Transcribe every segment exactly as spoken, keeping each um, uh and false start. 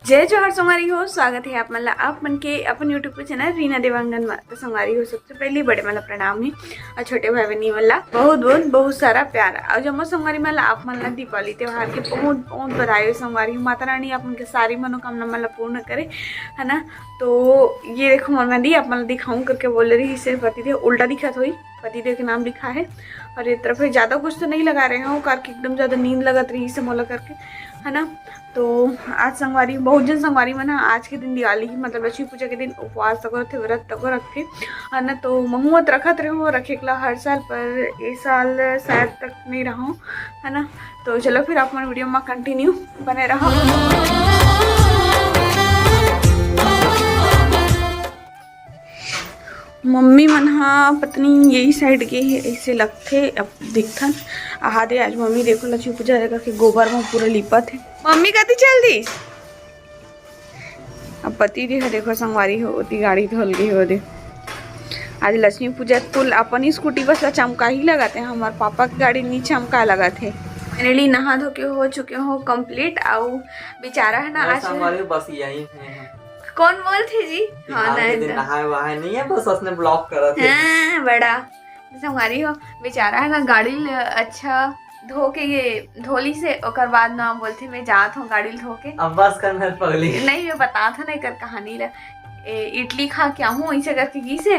जय जोहार संगवारी हो, स्वागत हे आप मन ला आप मन के अपन YouTube के चैनल रीना देवांगन मा। तो संगवारी हो, सबसे पहली बड़े मन ला प्रणाम हे और छोटे भाई बहनी मन ला बहुत बहुत बहुत सारा प्यार। और जम्मो संगवारी मन ला आप मन ला दीपावली त्योहार के बहुत बहुत बधाई हो संगवारी हो। माता रानी आप मन के सारी मनोकामना मन ला पूर्ण करे, है ना। तो ये देखो मोर नदी आप मन ला दिखाऊं करके बोले रही से पति दे उल्टा दिखत होई, पति देव के नाम लिखा है। और ये तरफ ज्यादा कुछ तो नहीं लगा रहे हो, कार के एकदम ज्यादा नींद लगत रही से मोला करके, है ना। तो आज संगवारी, बहुत जन संगवारी मन ह आज के दिन दिवाली ही, मतलब लक्ष्मी पूजा के दिन उपवास तको रखथे, व्रत तको रखथे, है ना। तो महूँ त रखत रहे हो, रखे ला हर साल, पर ए साल शायद तक नहीं रहो, है ना। तो चलो फिर आप मन वीडियो में कंटिन्यू बने रहो। मम्मी मन हा पत्नी यही साइड गे हे, ऐसे लगथे। अब दिखथन। आहा दे, आज मम्मी देखो लक्ष्मी पूजा जगह के गोबर में पूरा लिपत हे। मम्मी कति चल दिस? अब पति जी ह देखो संगवारी हो, ओती गाड़ी धोल गे हे ओदे। आज लक्ष्मी पूजा फुल अपन ही स्कूटी बस ला चमका ही लगाते हैं, हमार पापा के गाड़ी नी चमका लगाते। फाइनली नहा धो के हो चुके हो कंप्लीट। आउ बेचारा है ना मैं आज संगवारी बस यही है। कौन बोलथे जी? हाँ, तिहार के दिन नहाए वहाए नहीं है, बस उसने ब्लॉक करा थे। हाँ, बड़ा संगवारी हो, बेचारा है ना, गाड़ी ल अच्छा धो के ये धोली से, ओकर बाद ना बोलथे, "मैं जात हूँ गाड़ी ल धो के।" अब बस कर मैं पगली। नहीं, मैं बतात हूँ ना एकर कहानी ला। ए, इडली खा के आहूँ, ऐसे करके गिस हे।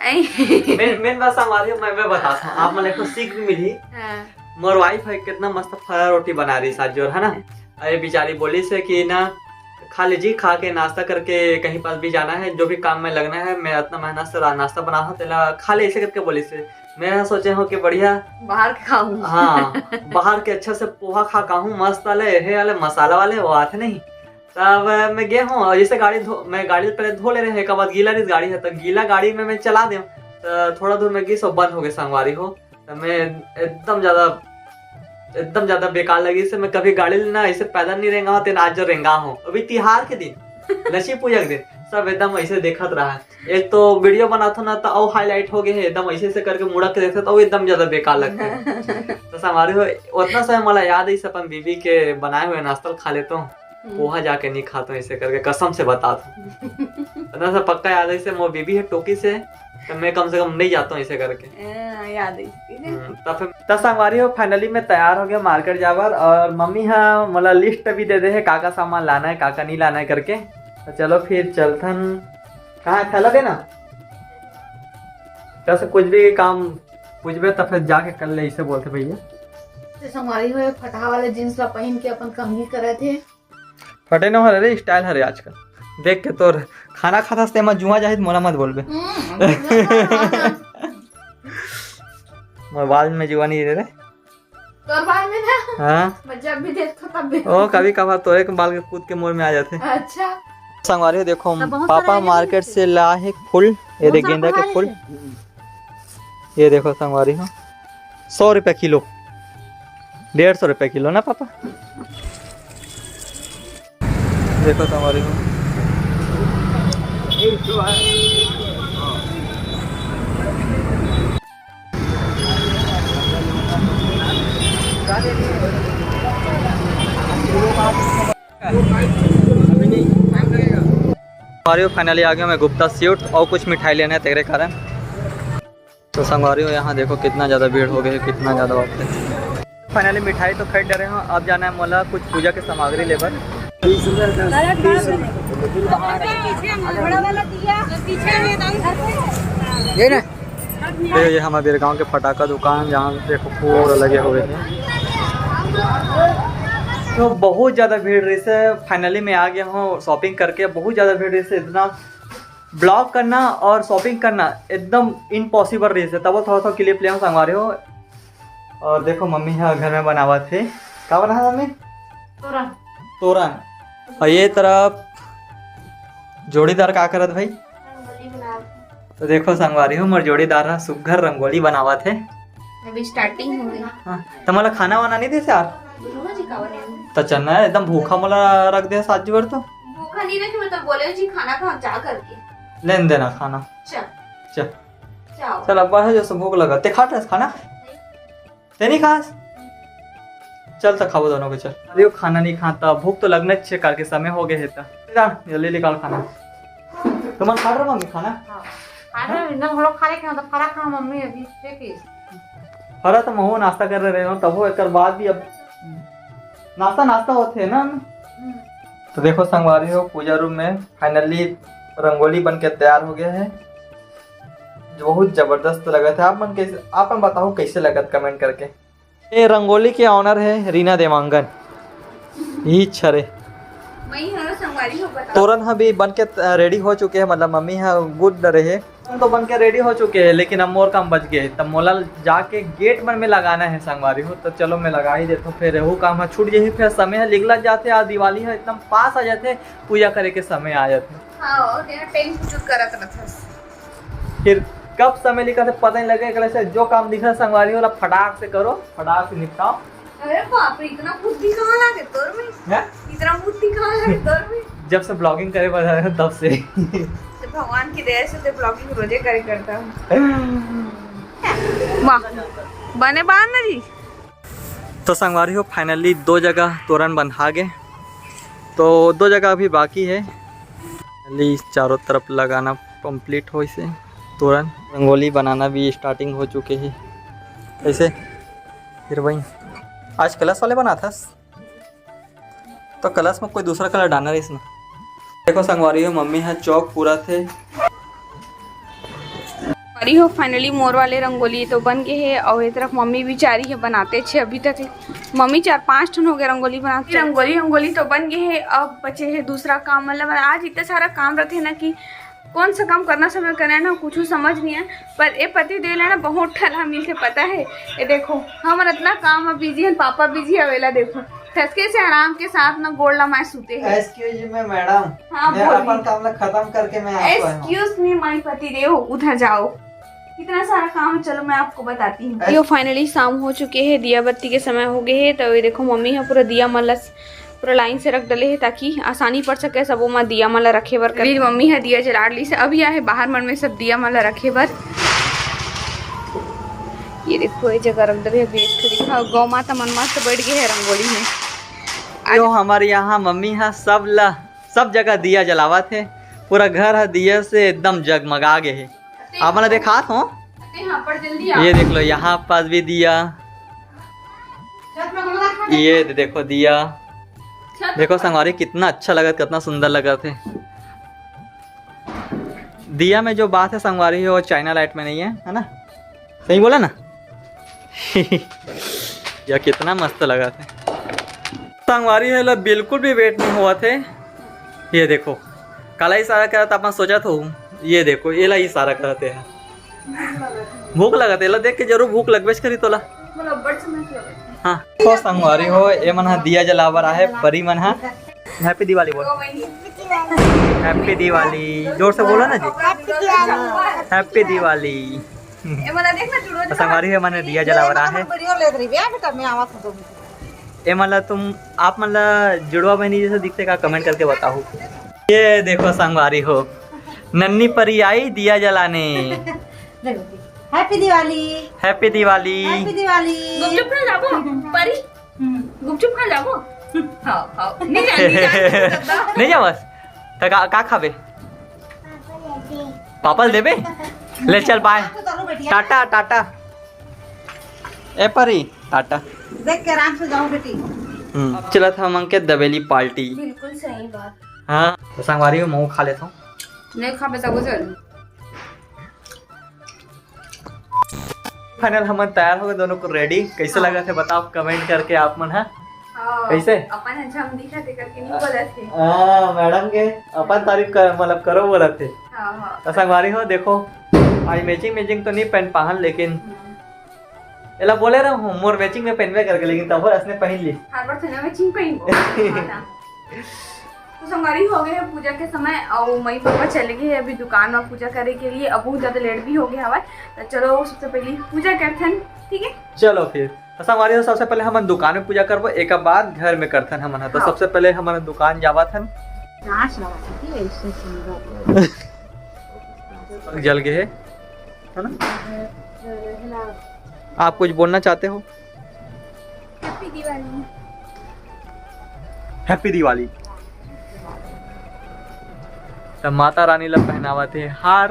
आई। मेन, मेन बात संगवारी हो, मैं, मैं बतात हूँ, आप मन एक ठो सीख भी मिली। हाँ। मोर वाइफ है, कितना मस्त फरा रोटी बना रही साथ जोर, है ना? अरे बेचारी बोली से कि ना, "खा लीजिए, खा के नाश्ता करके कहीं पास भी जाना है, जो भी काम में लगना है, मैं इतना मेहनत से रा-, नाश्ता बना हूँ, तेला खा ले," ऐसे करके बोली से। मैं सोचे हूँ कि बढ़िया बाहर के खाऊं। हाँ, बाहर के अच्छा से पोहा खा के आहूँ, मस्त वाले, हे वाले मसाला वाले, वो आते नहीं। तब मैं गया हूँ और जैसे गाड़ी धो, मैं गाड़ी पहले धो ले रहे हैं, एक बार गीला रही गाड़ी है, तो गीला गाड़ी में मैं चला दे, तो थोड़ा दूर में गिस और बंद हो गए संगवारी हो। तो मैं एकदम ज्यादा, एकदम ज्यादा बेकार लगी से। मैं कभी गाड़ी लेना ऐसे पैदल नहीं रेंगा हूँ, तेन आज जो रेंगा हूँ, अभी तिहार के दिन, लक्ष्मी पूजा के दिन, सब एकदम ऐसे देखत रहा है। एक तो वीडियो बनात हो ना, तो अउ हाईलाइट हो गए है, एकदम ऐसे ऐसे करके मुड़क के देखते तो एकदम ज्यादा बेकार लगता है। तो संगवारी हो, उतना समय मला याद है, इस अपन बीबी के बनाए हुए नाश्ता खा लेता हूँ। हम्म। पोहा जाके नहीं खाता हूँ ऐसे करके, कसम से बतात हूँ। इतना सा पक्का याद है, इसे मोर बीबी है टोकी से, तो मैं कम से कम नहीं जाता हूँ ऐसे करके। हाँ, याद है इसकी। हम्म, तब फिर, तब संगवारी हो, finally मैं तैयार हो गया मार्केट जाबर, और मम्मी हा मोला लिस्ट भी दे दे है, का का सामान लाना है, का का नहीं लाना है करके। तो चलो फिर चलथन। कहाँ है? थैला देना। जैसे कुछ भी काम पूछबे तो फिर जाके कर ले, इसे बोलते भैया। तो संगवारी हो, फटहा वाले जींस ला पहन के अपन कंघी करत हे। फटे न हो रे, स्टाइल हरे आजकल। देख के तोर खाना खाता से तेमा जुआ जाही त मोला मत बोलबे। हम्म, जुआ खाता। मोर बाल में जुआ नहीं रे। तोर बाल में ना? हाँ। मैं जब भी देखता तब भी। ओ, कभी कभार तोरे के बाल के कूद के मोर में आ जाते। अच्छा। संगवारी हो, देखो, तो बहुत पापा सारा मार्केट से ला है फूल, ये देख, गेंदा के फूल। ये देखो संगवारी हो, सौ रुपया किलो, डेढ़ सौ रुपया किलो ना पापा। देखो संगवारी हो, हमारे finally आ गया मैं गुप्ता स्वीट और कुछ मिठाई लेना है तेरे कारण। तो संगवारी हो, यहाँ देखो कितना ज़्यादा भीड़ हो गया है, कितना ज़्यादा वक्त है। Finally मिठाई तो खरीद डरे हो, अब जाना है मोला कुछ पूजा के सामग्री लेबर। ये ना। ये, ये हमारे गांव के फटाका दुकान, जहाँ देखो पूरा लगे हुए हैं। तो बहुत ज़्यादा भीड़ रही से, finally मैं आ गया हूँ shopping करके। बहुत ज़्यादा भीड़ रही से, इतना vlog करना और shopping करना एकदम impossible रही से। तब थोड़ा सा clip ले संगवारी हो। और देखो मम्मी यहाँ घर में बनावत हे, का बना है मम्मी? तोरन। तोरन। और ये तरफ जोड़ीदार का करत भाई? रंगोली बनावत। तो देखो संगवारी हो, मोर जोड़ीदार ह सुग्घर रंगोली बनावत हे। अभी starting हो गई। हाँ, तो मोला खाना वाना नहीं देस यार? रोज ही खावा नहीं। तो चलना है, एकदम भूखा मोला रख दे सात जी भर तो। भूखा नहीं रखे, मैं तो बोले जी खाना खा जा करके। लेन देना खाना। चल। चल। जाओ। चल, अब्बा है जैसे भूख लगा। ते खात हस खाना? ते नहीं खास? चल त खाबो दोनों के, चल। अरे, वो खाना नहीं खाता, भूख तो लगना चाहिए, काल के समय हो गए है त। जा, जल्दी निकाल खाना। तुमन खा रहे मम्मी खाना? हाँ। खा रहे हो? ना, हम लोग खा रहे हैं, मतलब, खा रहा, खा मम्मी अभी, ठीक है। अरे, तो महू नाश्ता कर रहे हो, तब वो एकर बाद भी अब नाश्ता, नाश्ता होते है ना। हम्म। तो देखो संगवारी हो, पूजा रूम में finally रंगोली बन के तैयार हो गया है, जो बहुत जबरदस्त लगत है। आप मन कैसे, आप मन बताओ कैसे लगत, comment करके। ये रंगोली के owner है रीना देवांगन। ये छरे वही हमारा संगवारी हो, बताओ। तोरन ह भी बन के, अ, ready हो चुके हैं, मतलब मम्मी ह गूंथ डरे है। तोरन तो बन के ready हो चुके हैं, लेकिन अब मोर काम बच गए, तब मोला जाके gate मन में लगाना है संगवारी हो। तो चलो मैं लगा ही देता हूँ, फिर वो काम ह छूट जाही, फिर समय ह निकलत जाते, आ दिवाली ह एकदम पास आ जाते, पूजा करे के समय आ जाते। हाँ, और यहाँ time कुछ करत रहथस। फिर कब समय निकलथे पता नहीं लगे, एकरे से जो काम दिखत हे संगवारी हो ओला फटाक से करो, फटाक से निपटाओ। अरे बाप रे, इतना बुद्धि कहाँ लागे तोर में? हैं? इतना बुद्धि कहाँ लागे तोर में? जब से vlogging करे बर आए हो तब से। तो भगवान की दया से तो vlogging रोजे करे करता हूँ। वाह, बने बान ना जी। तो संगवारी हो, finally दो जगह तोरन बंधा गे, तो दो जगह अभी बाकी है। Finally चारों तरफ लगाना complete होइसे तोरन, रंगोली बनाना भी starting हो चुके है। कैसे फिर भाई, आज कलश वाले बनाथस? तो कलश में कोई दूसरा colour डालना रहिस ना। देखो संगवारी हो, मम्मी ह चौक पूरा थे। संगवारी हो, finally मोर वाले रंगोली तो बन गए है और ये तरफ मम्मी बेचारी है बनाते छे अभी तक। मम्मी चार पांच ठन हो गए रंगोली बनाते। रंगोली, रंगोली तो बन गए है, अब बचे है दूसरा काम। मतलब आज इतना सारा काम रहते ना कि कौन सा काम करना समय करे ना, कुछ समझ नहीं है। पर ए पति देव ला ना बहुत ठला मिलते, पता है। ये देखो, हम इतना काम में busy हैं, पापा busy है, वेला देखो, ठसके से आराम के साथ ना गोड़ लमाए सूते हैं। Excuse me madam, हाँ, मैं बोलिए। अपन काम ला खत्म करके मैं आपको आया हूँ। Excuse me my पति देव, उधर जाओ, कितना सारा काम है, चलो मैं आपको बताती हूँ। ऐस- यो finally शाम हो चुके है, दिया बत्ती के समय हो गए है। तो ये देखो मम्मी है पूरा दिया मन ला पूरा line से रख डले हे, ताकि आसानी पड़ सके सबो मा दिया मन ला रखे बर। मेरी मम्मी ह दिया जला डलिस हे, अभी आहे बाहर मन में सब दिया मन ला रखे बर। ये देखो, ये जगह रख डले हे, अभी एक ठो दिखा, गौ माता मन मस्त बैठ गए हे रंगोली में। यो हमारे यहाँ मम्मी ह सब ला, सब जगह दिया जलावत हे, पूरा घर ह दिया से एकदम जगमगा गए हे। आप मन ला देखात हो, ये देख लो, यहाँ पास भी दिया, ये दे-, देखो दिया। देखो संगवारी, कितना अच्छा लगत, कितना सुंदर लगत है। दिया में जो बात है संगवारी, वो China light में नहीं है, है ना? सही बोला ना? या कितना मस्त लगत है संगवारी, है ला बिल्कुल भी wait नहीं होवत है। ये देखो, काला इशारा करत, आप सोचत हो, ये देखो, ये ला इशारा करते हैं। भूख लगत हे, एला देख के जरूर भूख लगबेच करी तोला। हाँ, तो संगवारी हो, ए मन ह दिया जलाबर आहे, परी मन ह। Happy Diwali बोल। Happy Diwali, जोर से बोलो ना जी। Happy Diwali। तो संगवारी हो, ए मन ह दिया जलाबर आहे। ए मन ला तुम, आप मन ला जुड़वा बहनी जैसे दिखते का, comment करके बताओ। ये देखो संगवारी हो, नन्नी परी आई दिया जलाने। Happy Diwali। Happy Diwali। Happy Diwali। गुपचुप खा जाबो, परी? गुपचुप खा जाबो? हाँ, हाँ। नहीं जा, नहीं जा। नहीं जा बस। तो का, का खाबे? पापा ल देबे? ले चल, bye। टाटा, टाटा। ए परी, टाटा। देख के आराम से जाओ बेटी। हम्म, अब चलत हमन के दबेली party। बिल्कुल सही बात। हाँ, तो संगवारी हो, महू खा लेथव। नहीं खाबे तब चल। Final हमन तैयार हो गए, दोनों को ready। कैसे हाँ। लगत हे बताओ comment करके आप मन, हाँ? हाँ, कैसे? अपन ह झम दिखत हे करके नहीं बोलत हे। हाँ, madam के अपन तारीफ कर, मतलब करो बोलत हे। हाँ, हाँ। तो संगवारी हो, देखो, आज matching matching तो नहीं पहन पाहन, लेकिन हम्म। एला बोले रहूं मोर matching में पहनबे करके, लेकिन तब असने पहन ली। हर बार तो ना matching पहनबो। हाँ ना। तो संगवारी हो गए है पूजा के समय और मम्मी पापा चले गए हैं अभी दुकान में पूजा करे के लिए। अब बहुत ज्यादा late भी हो गया हवा, तो चलो सबसे पहले पूजा करथन, ठीक है? चलो फिर। तो संगवारी हो, सबसे पहले हमन दुकान में पूजा करबो, एक बाद घर में करथन हमन ह। तो हाँ। सबसे पहले हमन दुकान जावत हन। नाच लगा सकती है, ऐसे सुंदर। जल गए है, है ना? आप कुछ बोलना चाहते हो? Happy Diwali। त माता रानी ला पहनावत हे हार।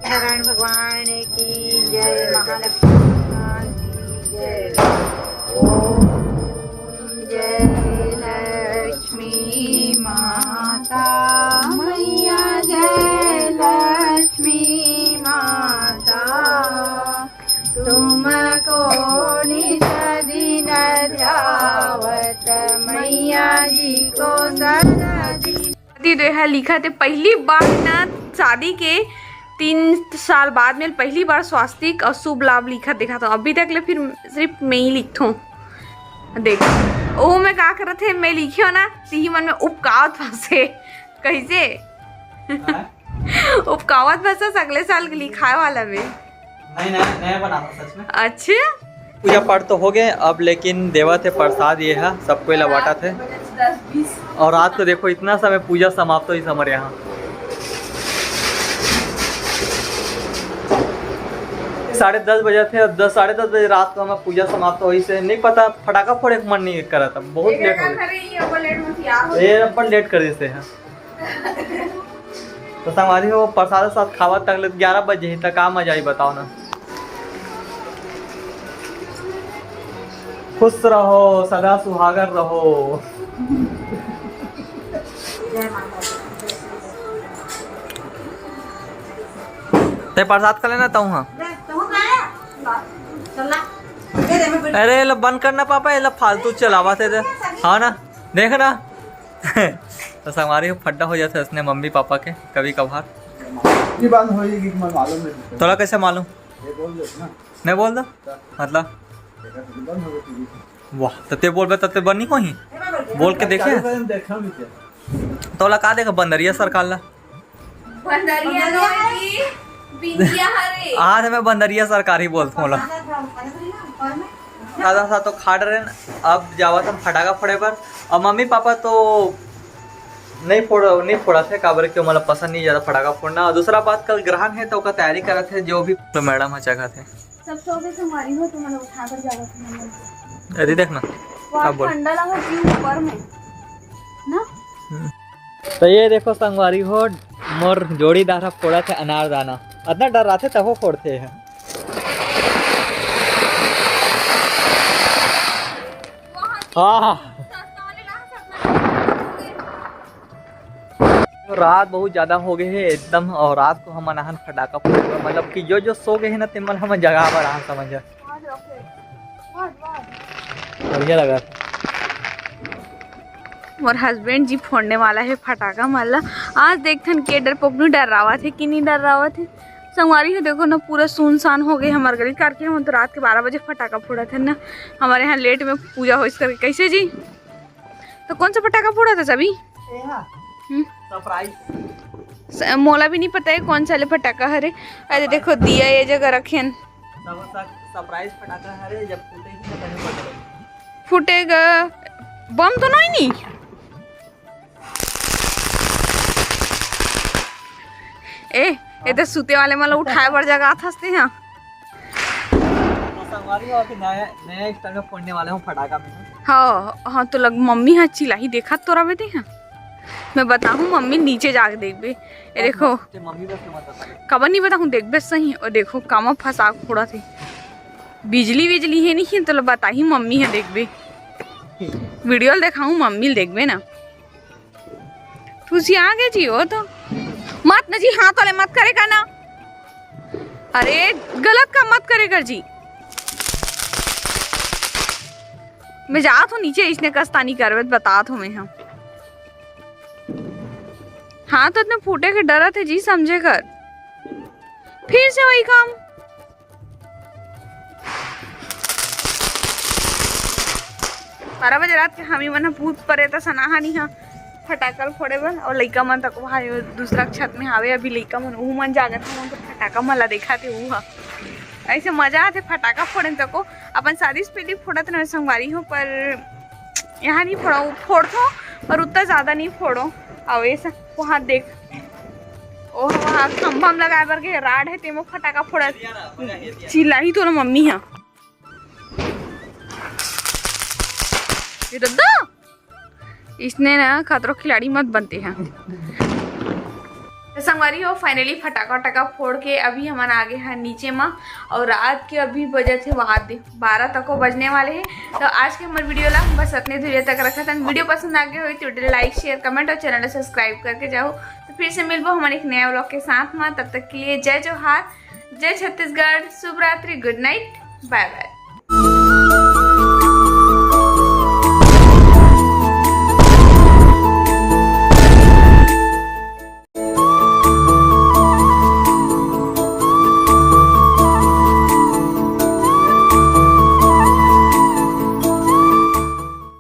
नारायण भगवान की जय, महालक्ष्मी भगवान की जय। ओम जय लक्ष्मी माता मैया, जय लक्ष्मी माता। तुमको नित दिन ध्यावत मैया जी को सदा दिन। दीदी, एहा लिखत हे, पहली बार ना शादी के तीन साल बाद में पहली बार स्वास्तिक और शुभ लाभ लिखत देखा था। अभी तक ले फिर सिर्फ मैं ही लिखथों। देख, ओहू में का करत हे, मैं लिखे हो ना, तिही मन में उपकावत फंसे। कैसे? हाँ? उपकावत फंसे अगले साल के लिखाए वाला में। नहीं, नहीं, नया बनाना सच में। अच्छा? पूजा पाठ तो हो गए अब, लेकिन देवत हे प्रसाद, ये है सबको ला बांटत हे। दस बीस। और रात को देखो इतना समय पूजा समाप्त होइस हमर यहाँ। साढ़े दस बजे थे, दस, साढ़े दस बजे रात को हमार पूजा समाप्त होइस हे। नहीं पता, फटाका फोड़े के मन नहीं करत, अब बहुत लेट हो गया। ये अपन लेट कर देते हैं। तो संगवारी हो, प्रसाद साथ खावत तक ले ग्यारह बजे ही तक, का मजा आई बताओ ना। खुश रहो, सदा सुहागर रहो। ते प्रसाद खा लेना तहूँ, हाँ। अरे, ये लो बंद करना पापा, ये लो फालतू चलावत हे ते। हाँ ना, देख ना। तो संगवारी हो, फड्डा हो जाथे इसने मम्मी पापा के कभी कभार। ये बंद होएगी कि मैं मालूम नहीं। तोला कैसे मालूम? ये बोल दो ना। नहीं बोल दो? मतलब? ये बंद हो गई टीवी। वाह, तो ते बोलबे तो ते बंद नहीं होही। बोल के देखे? चालू करन देखा भी क्या? तोला का देखा बंदरिया सरकार ला? बंदरिया नो जी, बिंदिया हरे। आज मैं बंदरिया सरकार ही बोलत हूँ ला। दादा सा तो खाड़ रहे न, अब जावत हम फटाका फोड़े बर। और मम्मी पापा तो नहीं फोड़, नहीं फोड़त हे, काबर कि ओमन ला पसंद नहीं ज्यादा फटाका फोड़ना। और दूसरा बात, कल ग्रहण है तो ओकर तैयारी करत हे, जो भी तो मैडम ह जगह थे। सब सो गए संगवारी हो, तुमन उठा कर जावत हन। अरे देख ना, वाह, अब बोल। ठंडा लगा जी ऊपर में ना। हम्म। तो ये देखो संगवारी हो, मोर जोड़ीदार ह फोड़त हे अनारदाना। अतना डर्राथे तभो फोड़थे ह। हाँ, हाँ। रात बहुत ज्यादा हो गए हे एकदम, और रात को हमन आहन फटाका फोड़े बर, मतलब कि जो जो सो गए हे ना, तेमन हमन जगा बर आहन, समझ। बढ़िया लगा। मोर हस्बैंड जी फोड़ने वाला हे फटाका मन ला। आज देखथन के डरपोक नू डर्रावत हे कि नहीं डर्रावत हे। संगवारी हो, देखो ना, पूरा सुनसान हो गए हमर गली, करके हम तो रात के बारह बजे फटाका फोड़त हे ना। हमारे यहाँ लेट में पूजा होइस करके। कैसे जी? तो कौन सा फटाका फोड़त हे सभी? ये हा। हम्म। सरप्राइज। स-, मोला भी नहीं पता है कौन सा ले फटाका हरे। अरे देखो, दिया ये जगह रखेन। सब स-, सरप्राइज फटाका हरे, जब फूटे ही ना तभी पता लगे। फूटेगा। बम तो नहीं नी? ए, ए तो सुते वाले मन ला उठाए बर जगात हस ते हा। तो संगवारी हो, अभी नया, नया स्टाइल में फोड़ने वाले हूँ फटाका में। हाँ, हाँ, तो लग मम्मी हा चिल्लाही, देखा तोरा बेटे हा। मैं बताहूँ मम्मी नीचे जाके देखबे। ए देखो। ते मम्मी बस के मत बता। कबर नहीं बताहूँ, देखबे सही। और देखो कामा फंसा के फोड़ा थे। बिजली विजली है नहीं, तो बताही मम्मी है, देखबे। वीडियो ल देखाहूँ मम्मी ल, देखबे ना। खुशी आ गए जी, वो तो मत ना जी, हाथ वाले मत करे का ना। अरे गलत काम मत करे कर जी। मैं जात हूँ नीचे, इसने कस्तानी करवे त बतात हूँ मैं। हम हाथ उतने फूटे के डरत हे जी, समझे कर। फिर से वही काम। बारह बजे रात के हमी मन ह भूत परेत असन आहा नहीं हा फटाका ल फोड़े बर, और लइका मन तक वहाँ दूसरा छत में हावे। अभी लइका मन, उहू मन जागत हे, मन तो फटाका मन ला देखा थे। उहा ऐसे मजा आथे फटाका फोड़े तको। अपन शादी से पहले फोड़त रहे संगवारी हो, पर यहाँ नहीं फोड़ो, फोड़थो पर उतना ज्यादा नहीं फोड़ो। और ऐसा वहाँ देख, ओ वहाँ खंभा में लगाए बर के राड है, तेमो फटाका फोड़त चिल्लाही तोर मम्मी हा। ये दद्दा, इसने ना खतरों खिलाड़ी मत बनते हैं। तो संगवारी हो, finally फटाका वटाका फोड़ के अभी हमन आ गे हन नीचे मा। और रात के अभी बजत हे, वहाँ दे बारह तको बजने वाले हैं। तो आज के हमर वीडियो ला बस अतने दूरिया तक रखत हन। वीडियो पसंद आ गया हो तो like, share, comment और channel ला subscribe करके जाओ। तो फिर से मिलबो हमन एक नया vlog के साथ मा। तब तक के लिए जय जोहार, जय छत्तीसगढ़, शुभ रात्रि, good night, bye bye।